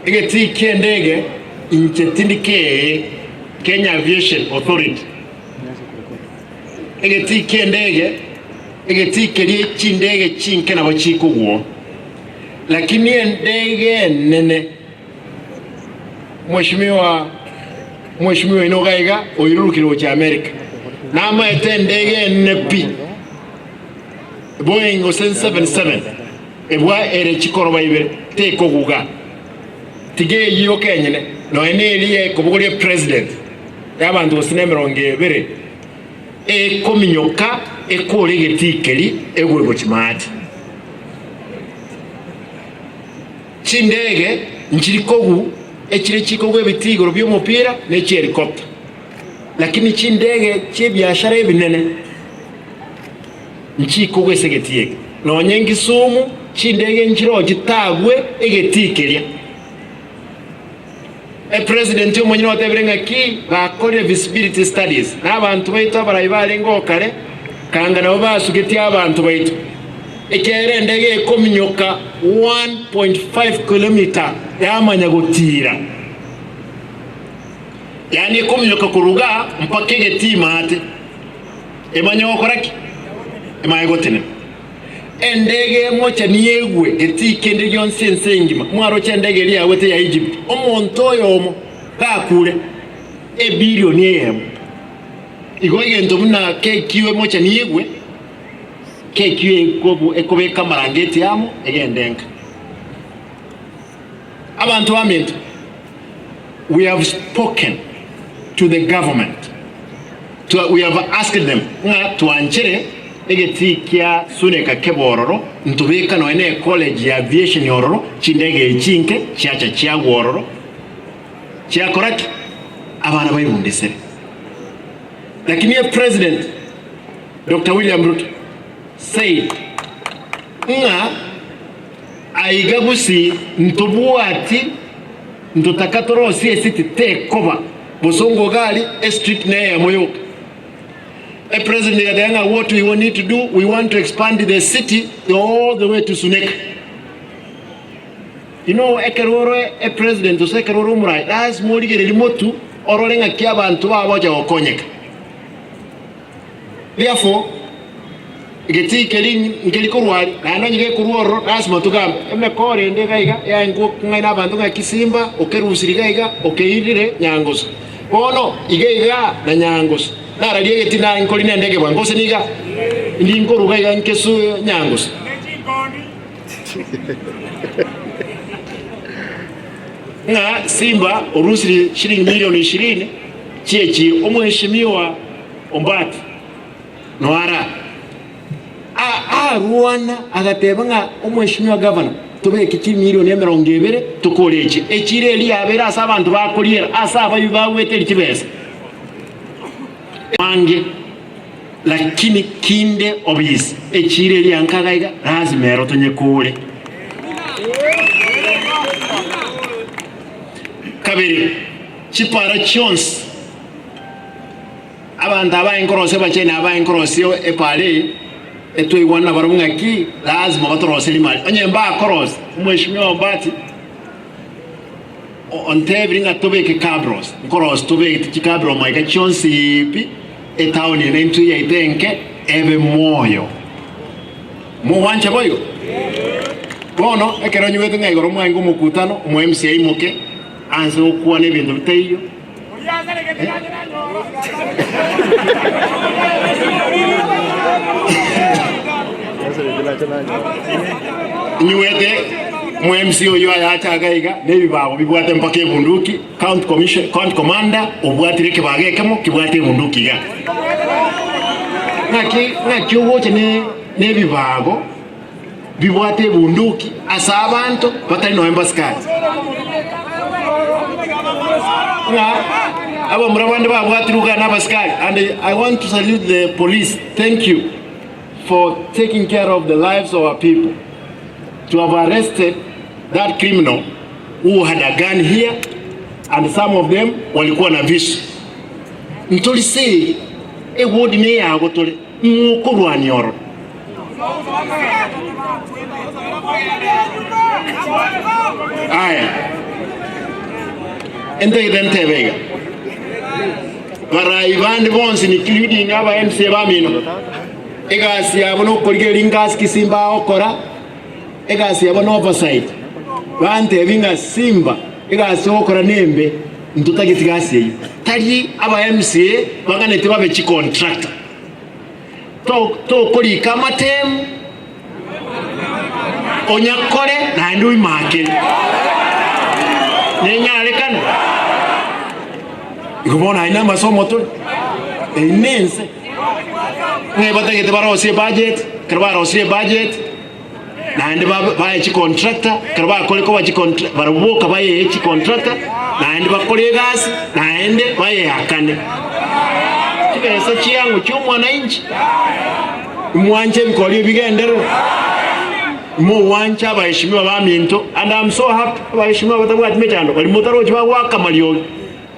Egetii ki'endege inche tindi KAA, Kenya Aviation Authority. Egetii ki'endege, egetii keria chindege chinke nabo chikogwo, lakini endege enene, Mweshimiwa, mweshimiwa oino iga iga oirurukire gochia America, namaete endege enene pi, Boeing gose 777, ebwa ere chikoroba ibere, tekoguga. Tiga eyio yoka enyene, nonya neria ekobogoria president y'abanto gose nemerongo ebere, ekominyoka ekore egetii keria egwe gochia maate. Chindege nchiri kogu echire chikogwa ebitii igoro bi'omopira ne chihelikopta, lakini chindege chi'ebiashara ebinene nchikogwa ase egetii eke. Nonye Kisumu chindege nchiroo chitagwe egetii keria. Epresident omonyene otebire ng'a ki bakorire feasibility studies na abanto baito abarai barenge oo kare kanga nabo basugetie abanto baito ekiagera endege ekominyoka 1.5 kilometer yamanya gotiira yaani ekominyoka korwa igaa mpaka egetii maate emanye gokora ki? Emanye gotenena. Endege emocha niegwe getii kende gionsi ense engima. Mwaroche endege eria yagwete ya Egypt, omonto oyomo gakure ebilioni eyemo. Igo egento buna KQ emocha niegwe, KQ ekobeka amarangeti amo egende enka. Abanto baminto, we have spoken to the government, we have asked them ng'a twanchere egetii kia Suneka kebe ororo, ntobeka nonya ne ecollege ya aviation ororo, chindege echi chinke chiacha chiagwa ororo, chiakora ki? Abana baibundisire. Lakini epresident Doctor William Ruto said ng'a Aiga gose ntobwati ntotaka torosie esiti tekoba bosongo gari estreet neyemo yoka. E president egateba ng'a what we need to do we want to expand the city all the way to Suneka. You know ekero ore e president gose ekero ore omorai lasima origererie motu orore ng'aki abanto bagocha gokonyeka. Therefore, egetii keria nkeri korwa aria, naende onye gekorwa ororo, lasima togambe. Emekoro ende iga iga yaengwa okong'aina abanto ng'a Kisimba okerusiri iga iga okeirire Nyangusu. Bono iga iga na Nyangusu nararia egetii naye nkori nende egebwa gose niga ndi nkoruga iga nkesu Nyangusu. Ng'a Simba orusiri shilingi milioni ishirini chi'echiiro. Omweshimiwa Ombati noara arwana agateba ng'a omweshimiwa gavana tobeke chimilioni emerongo ebere tokore echi. Echiro eria yabeire ase abanto bakoriera ase abaibwi bagweteri chibesa mange lakini kinde obisi echiro eria nkaga iga lazima ero tonyekore. Kabere chipara chionsi. Abanto abaye nkorosia abacheni abaye nkorosia epaara eye, etwaigwana nabarabwo ng'aki lazima batoroserie mari. Onye mbakorosia, omweshimiwa Ombati ontebirie ng'a tobeke cabros, nkorosia tobegete chicabro moika chionsi pi, etown eye naintwe yaito enke ebe moyo. Mogwancha boigo? Bono ekero nyigwete ng'a igoro mwaenga omokutano, omo MC aimoke anse gokwana ebinto bitaiyo. Inywete mo MC oyio ayache iga iga na ebibago bibwate mpaka ebunduki, county commission, county commander obwatire ekebago ekemo kebwate ebunduki iga. Ng'aki ng'aki ogocha ne na ebibago bibwate ebunduki ase abanto batari nonya mbasikari. Ng'a abamura bande babwatirwe iga nabasikari and I want to salute the police, thank you for taking care of the lives of our people to have arrested that criminal who had a gun here and some of them walikuwa na visu. Ntori segi ewodi neyago tore ng'o okorwania ororo. Aya. Entagete ntebe iga, Barai bande bonsi including aba MCA bamino, egasi yabo nokorigereria ingasi ki Simba agokora, egasi yabo no oversight. Bantebi ng'a Simba egasi ogokora nembe, ntotageti gasi eyio. Tari aba MCA baganete babe chicontractor. Tokorika amatemu, onyakore naende oimakere. Nenyarekane? Igo bono aye namasomo tore, eyio nense. Ng'ai batagete barosie ebudget, ekero barosirie ebudget, naende bae chicontractor, ekero bakore koba chicontra barabwo boka bayee chicontractor, naende bakore egasi, naende bayeakane. Chibesa chiang'o chia omwananchi, mwanche ebikori ebi bigenderere, mogwancha abaheshimiwa baminto, and am so happy abaheshimiwa batabwati mechando baria motarochi bagoaka amariogi,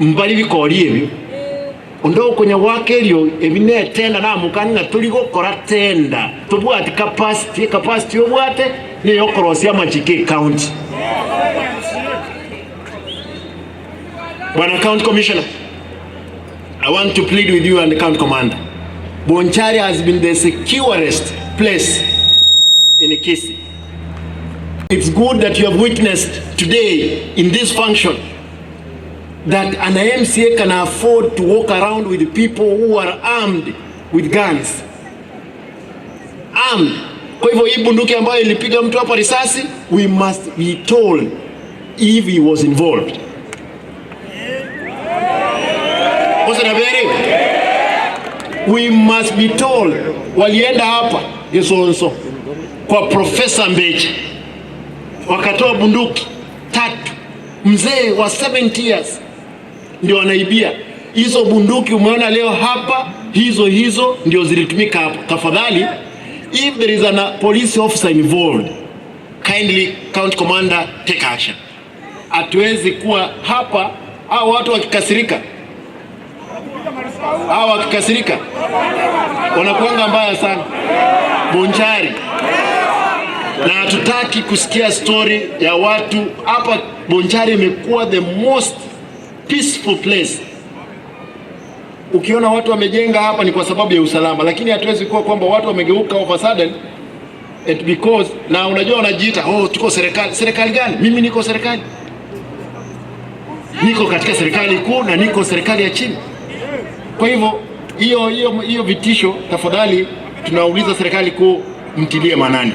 mbari bikori ebio. Onde okonya goaka eriogi, ebi netenda namokani ng'a tori gokora tenda, tobwati capacity, ecapacity obwate neyokorosia amachiko ecounty. Bwana County Commissioner, I want to plead with you and the county commander. Bonchari has been the securest place in Kisii. It's good that you have witnessed today in this function that an MCA can afford to walk around with people who are armed with guns. Armed. Kwa hivyo hii bunduki ambayo ilipiga mtu hapa risasi, we must be told if he was involved. Gose nabere? We must be told. Walienda hapa Gesonso kwa Professor Mbeche wakatoa bunduki tatu Mzee wa 70 years ndio anaibia hizo bunduki. Umeona leo hapa, hizo hizo ndio zilitumika hapo. Tafadhali, if there is a police officer involved, kindly county commander take action. Hatuwezi kuwa hapa hao watu wakikasirika, hao wakikasirika wanakuanga mbaya sana Bonchari, na hatutaki kusikia story ya watu hapa. Bonchari imekuwa the most peaceful place. Ukiona watu wamejenga hapa ni kwa sababu ya usalama, lakini hatuwezi kuwa kwamba watu wamegeuka over sudden it because, na unajua wanajiita oh, tuko serikali. Serikali gani? Mimi niko serikali, niko katika serikali kuu na niko serikali ya chini. Kwa hivyo hiyo hiyo hiyo vitisho, tafadhali tunauliza serikali kuu mtilie maanani.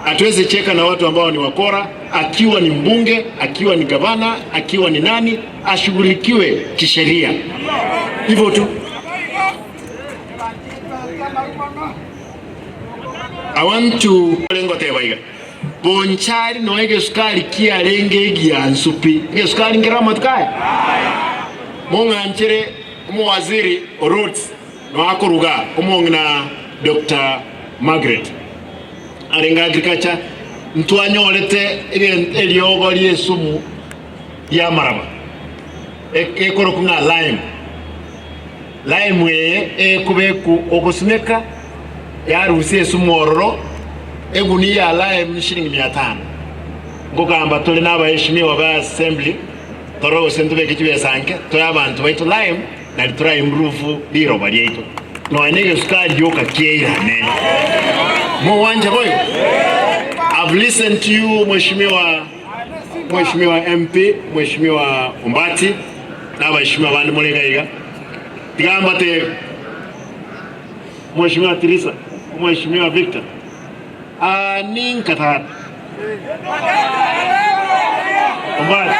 Hatuwezi cheka na watu ambao ni wakora, akiwa ni mbunge, akiwa ni gavana, akiwa ni nani, ashughulikiwe kisheria. Hivyo tu. I want to ngoteba iga Bonchari noe egesukari kiarenge egiansu pi egesukari nkere amatuko aya mong'anchere omowaziri o roads noe akoruga omong'ina Doctor Margaret arenge agriculture ntwanyorete eriogo riesumu riamaraba ekorokwa ng'a lime Lime eye ekobekwa ogosimeka yarusia esumu ororo, egunia ya lime ni shilingi mia tano. Nkogamba tore nabaheshimiwa ba assembly torore gose ntobeke chibesa nke toe abanto baito lime nari tora improve riroba riaito nonya ne egesukari gioka kiairane. Mogwancha boigo? I've listened to you Mheshimiwa Mheshimiwa MP, Mheshimiwa Ombati na abaheshimiwa bande more iga iga. Tiga mbatebe Mheshimiwa Tirisa, Mheshimiwa Victor, aa ninka tata. Ombati,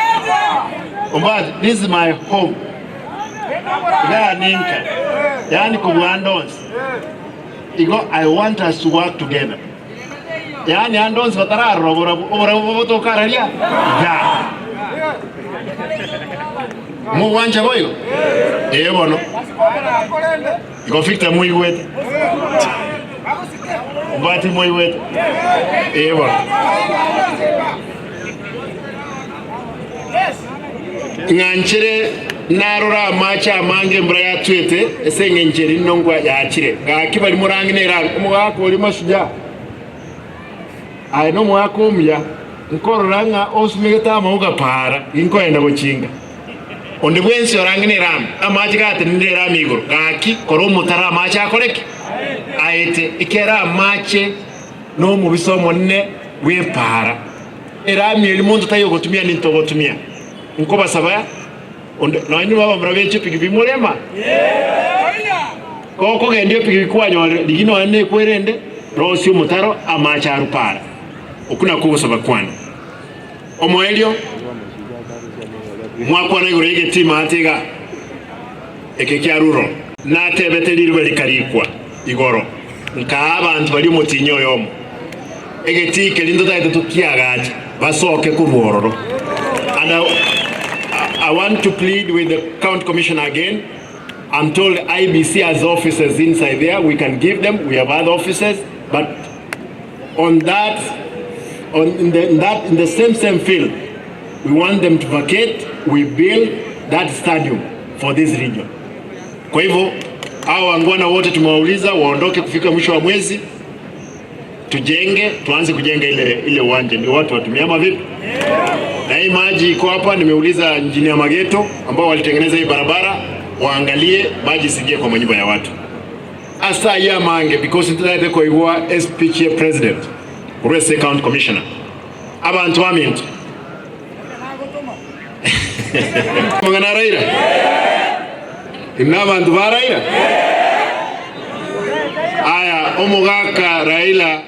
Ombati, this is my home. Iga ninka, yaani kobua ande onsi. Igo I want us to work together. Yaani ande onsi batararora oborabu, oborabu bogotoka araria igaa. Mogwancha boigo? Ee bono. Igo Victor moigwete? Ombati moigwete? Ee bono. Ng'anchere narora amache amange embura yatwete ase engencho eri nongwa yaachire. Gaki baria morang'e nerabi omogaka oria mashujaa. Aye nomogaka omuya, nkorora ng'a osumegete amauga paara, ginkoenda gochinga. Onde bwensi orang'ine erami, amache gatenenire erami igoro, gaki kora omotaro amache akore ki? Aete, ekiagera amache nomobisa omonene bw'epaara. Erami eria monto taiyo ogotumia ninto ogotumia. Nkobasaba onde nonya inwe abamura be chipigipigi morema? Gokogendia epigipigi kwanyorire rigia nonya nekwerende, rosia omotaro amache arwe paara. Okwo nakwo ogosaba kwane. Omoerio, mwakwana igoro y'egetima ase iga eke kia rural. Natebete riruba rikarikwa igoro, nkaa abanto baria omotienyi oyomo, egetii keria ntotagete tokiagache, basoke korwa ororo. And I, I want to plead with the county commissioner again, I'm told IEBC has offices inside there, we can give them, we have other offices, but on that, on in the, in that, in the same same field, we want them to vacate, we build that stadium for this region. Kwa hivyo hao wangwana wote tumewauliza waondoke kufika mwisho wa mwezi, tujenge, tuanze kujenga ile ile uwanja ndio watu watumie, ama vipi? Na hii maji iko hapa, nimeuliza engineer Mageto ambao walitengeneza hii barabara waangalie maji isiingie kwa manyumba ya watu. Ase ayio amange because ntotagete koigwa espeech ye president korwa ase county commissioner. Abanto baminto. Amang'ana a Raila? Inwe nabanto ba Raila? Aya, omogaka Raila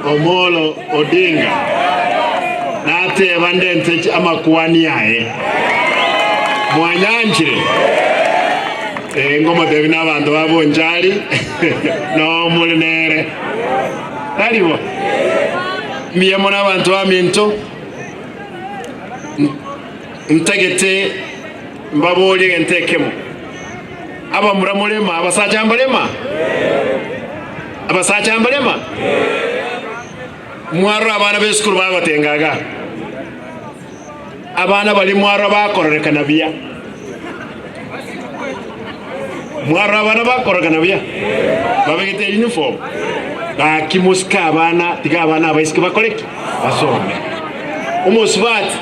Omolo Odinga nateba ndente amakwani aye. Mwanyanchire? Eh, ngomotebi nabanto ba Bonchari nomore nere. Tari bo? Mbuya mono abanto baminto, ntagete mbaborie egento ekemo. Abamura morema, abasacha mbarema? Abasacha mbarema? Mwarora abana b'esukuru bagotenga iga? Abana baria mwarora bakororekana buya? Mwarora abana bakororekana buya? Babegete uniform? Gaki mosike abana, tiga abana abaiseke bakore ki? Basome. Omosubati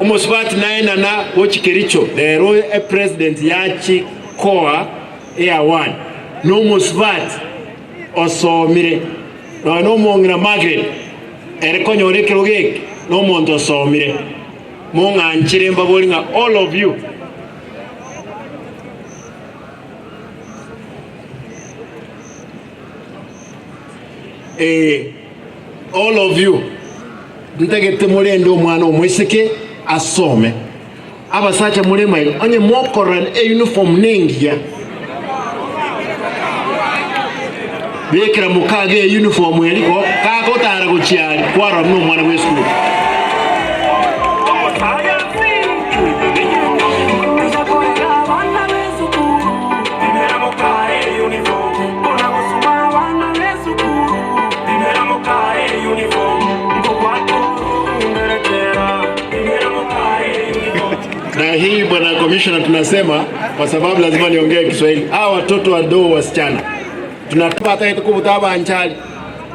Omosubati naenana gochia Kericho rero epresident yachi koa eaward nomosubati osomire nonya nomong'ina Margaret ere konyora ekerogo eke nomonto osomire mong'anchire mbabori ng'a all of you. Ee, all of you, ntagete morende omwana omoiseke asome. Abasacha more maiga, onye mokorora euniform nengiya, bekera mokaga euniform eri ko kagotara gochia aria kwarora buna omwana bwe esukuru. Na hii bwana commissioner, tunasema kwa sababu lazima niongee Kiswahili. Hawa watoto wadogo wasichana tunataka kubuta abanchari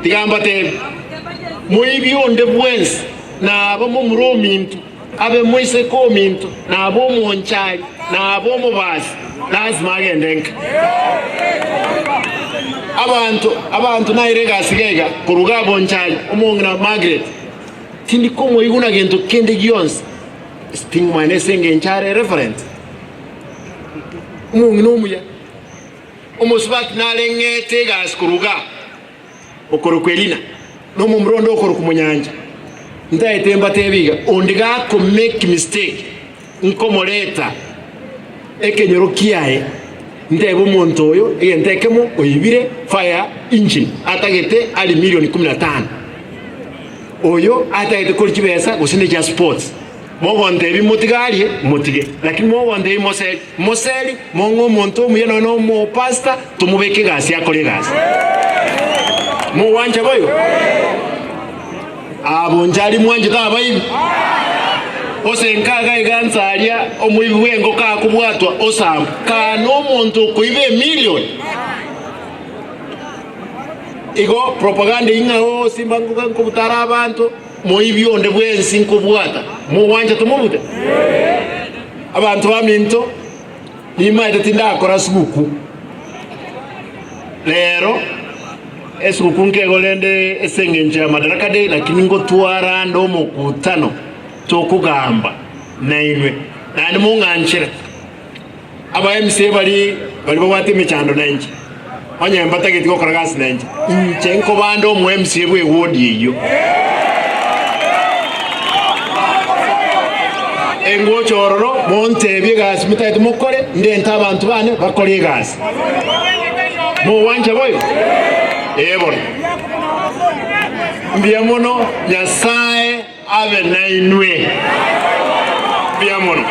tiga mbatebi moibi onde bwensi naba momura ominto Abe moiseke ominto, na abe omonchari, na abe omobasi, lasima agende nka. Abanto, abanto naire egasi iga iga, korwa iga bonchari, omong'ina Margaret, tindi komoigwa na gento kende gionsi, ting'omanya nese engencho are referent. Omong'ina omuya, omosubati nareng'ete egasi korwa igaa. Okorokwa Elina, na omomura onde okorokwa Monyancha. Ntaete mbatebi iga, onde gako make mistake nkomoreta ekenyoro kiaye, ntebe omonto oyo egento ekemo oibire fire engine atagete ari milioni kumi na tano, oyo atagete koria chibesa gose ne chia sports. Mogontebia motige arie, motige, lakini mogontebia moseri, moseri, mong'e omonto omuya nonya na omopastor, tomobeke egasi akore egasi. Mogwancha boigo? Abwo nchari mwanchete abaibi? Gose nkaga iga nse aria omoibi bw'engoko akobwatwa osambwa, kaa nomonto okoiba emilioni? Igo propaganda eyio ng'a oo simba nkobutara abanto. Moibi onde bwensi nkobwata, mogwancha tomobute? Abanto baminto, nimaete tindakora suguku rero, esuguku nkego rende ase engencho ya Madaraka Day, lakini ngotwara ande omokutano tokogamba nainwe, naende mong'anchere. Aba MCA baria baria babwate emechando nainche, onye mbatageti gokora gasi nainche, inche nkobande omo MCA bwe ward eyio. Engocha ororo montebie egasi motagete mokore, ndente abanto bane bakore egasi. Mogwancha boigo? Ee bono. Mbuya mono, Nyasae abe nainwe. Mbuya mono.